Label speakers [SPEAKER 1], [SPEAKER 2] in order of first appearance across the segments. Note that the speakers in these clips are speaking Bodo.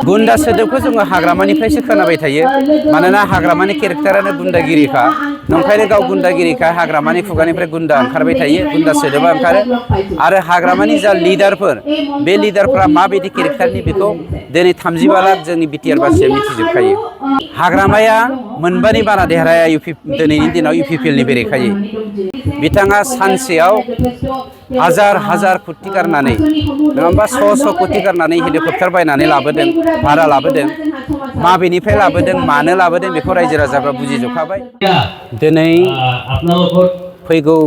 [SPEAKER 1] गुन्दा सोदोबखौ जोङो हाग्रामानिफ्रायसो खोनाबाय थायो मानोना हाग्रामानि केरेक्टारानो गुन्दागिरिखा नंखायनो गाव गुन्दागिरिखा हाग्रामानि खुगानिफ्राय गुन्दा ओंखारबाय थायो गुन्दा सोदोबा ओंखारो आरो हाग्रामानि जा लिडारफोर बे लिडारफोरा माबायदि केरेक्टारनि बेखौ दिनै 35 लाख जोंनि बिटिआर बासिया मिथिजोबखायो। हाग्रामाया मोनबानि बारा देरहाया दिनैनि दिनाव इउपिपिएलनि बेरेखायै बिथाङा सानसेयाव हाजार हाजार कोटि गारनानै नङा होमबा 100 कोटि गारनानै हेलिकप्टार बायनानै लाबोदों भारा लाबोदों माबेनिफ्राय लाबोदों मानो लाबोदों बेखौ रायजो राजाफ्रा बुजिजोबखाबाय। दिनै फैगौ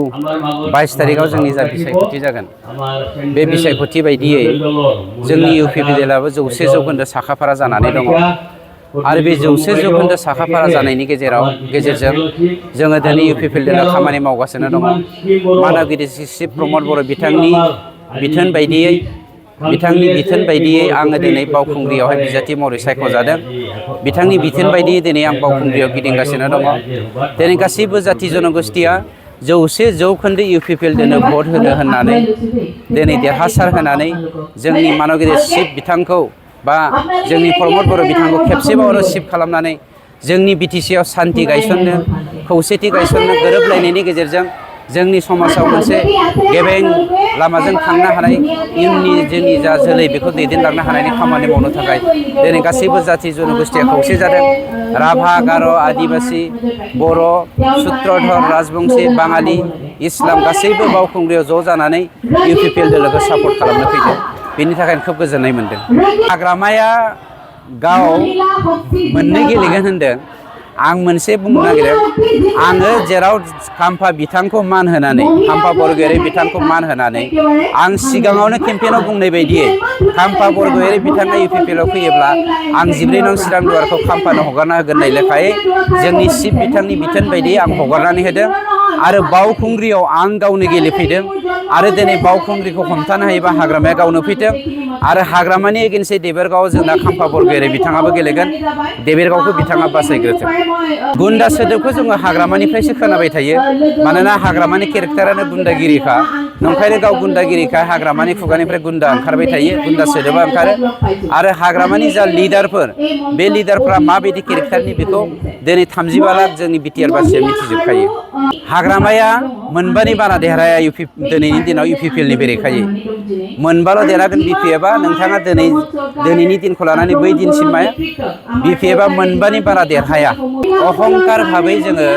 [SPEAKER 1] 22 तारिखआव जोंनि जा बिसायख'थि जागोन बे बिसायख'थि बायदियै जोंनि इउपिपिएलआबो 100% साखाफारा जानानै दङ आरो बे 100% साखाफारा जानायनि गेजेरजों जोङो दिनै इउपिपिएलजों खामानि मावगासिनो दङ। मानगिरि शिब प्रमद बर' बिथांनि बिथोन बायदियै आङो दिनै बावखुंग्रियावहाय बिजाथि महरै सायख'जादों। बिथांनि बिथोन बायदियै दिनै आं बावखुंग्रियाव गिदिंगासिनो दङ। दिनै गासैबो जाथि जनगोष्ठीया 100% इउपिपिएलजोंनो भट होनो होननानै दिनै देरहासार होनानै जोंनि मानगिरि शिब बिथांखौ बा जोंनि प्रमद बर' बिथांखौ खेबसेबाव रिसिभ खालामनानै जोंनि बिटिसिआव सान्थि गायसननो खौसेथि गायसननो गोरोबलायनायनि गेजेरजों जोंनि समाजाव मोनसे गेबें लामाजों थांनो हानाय इयुननि जोंनि जा जोलै बेखौ दैदेनलांनो हानायनि खामानि मावनो थाखाय दिनै गासैबो जाथि जनगोष्ठीया खौसे जादों। राभा गार' आदिबासि बर' सुत्रधर राजबंशी बाङालि इस्लाम गासैबो बावखुंग्रियाव ज' जानानै इउपिपिएलजों लोगो सापर्ट खालामनो फैदों। बेनि थाखायनो खोब गोजोननाय मोनदों। हाग्रामाया गाव मोननै गेलेगोन होनदों आं मोनसे बुंनो नागिरदों आङो जेराव खाम्फा बिथांखौ मान होनानै खाम्फा बरगयारी बिथांखौ मान होनानै आं सिगाङावनो केम्पेइनाव बुंनाय बायदियै खाम्फा बरगयारी बिथाङा इउपिपिएलआव फैयोब्ला आं 14 नं चिरां दुवारखौ खाम्फानो हगारना होगोन होननाय लेखायै जोंनि शिब बिथांनि बिथोन बायदियै आं हगारनानै होदों आरो बावखुंग्रियाव आं गावनो गेलेफैदों आरो दिनै बावखुंग्रिखौ हमथानो हायोबा हाग्रामाया गावनो फैथों आरो हाग्रामानि एगेन्सै देबोरगावआव जोंना खाम्फा बरगयारी बिथाङाबो गेलेगोन देबोरगावखौ बिथाङा बासायग्रोथों। गुन्दा सोदोबखौ जोङो हाग्रामानिफ्रायसो खोनाबाय थायो मानोना हाग्रामानि केरेक्टारानो गुन्दागिरिखा नंखायनो गाव गुन्दागिरिखा हाग्रामानि खुगानिफ्राय गुन्दा ओंखारबाय थायो गुन्दा सोदोबा ओंखारो आरो हाग्रामानि जा लिडारफोर बे लिडारफोरा माबायदि केरेक्टारनि बेखौ दिनै 35 लाख जोंनि बिटिआर बासिया मिथिजोबखायो। हाग्रामाया मोनबानि बारा देरहाया दिनैनि दिनाव इउपिपिएलनि बेरेखायै मोनबाल' देरहागोन बिपिएफआ नोंथाङा दिनैनि दिनखौ लानानै बै दिनसिम बिपिएफआ मोनबानि बारा देरहाया। अहंकार भाबै जोङो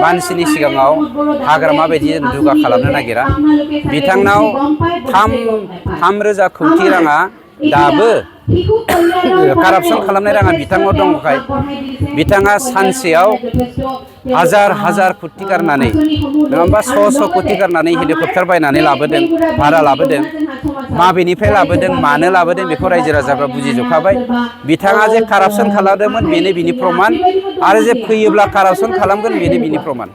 [SPEAKER 1] मानसिनि सिगाङाव हाग्रामा बायदि दुगा खालामनो नागिरा। बिथांनाव 3,000 कोटि राङा दाबो कारापसन खालामनाय राङा बिथांनाव दङखाय बिथाङा सानसेयाव हाजार हाजार कोटि गारनानै नङा होमबा 100 कोटि गारनानै हेलिकप्टार बायनानै लाबोदों भारा लाबोदों माबेनिफ्राय लाबोदों मानो लाबोदों बेखौ रायजो राजाफ्रा बुजिजोबखाबाय। बिथाङा जे कारापसन खालामदोंमोन बेनो बिनि प्रमान आरो जे फैयोब्ला कारापसन खालामगोन बेनो बिनि प्रमान।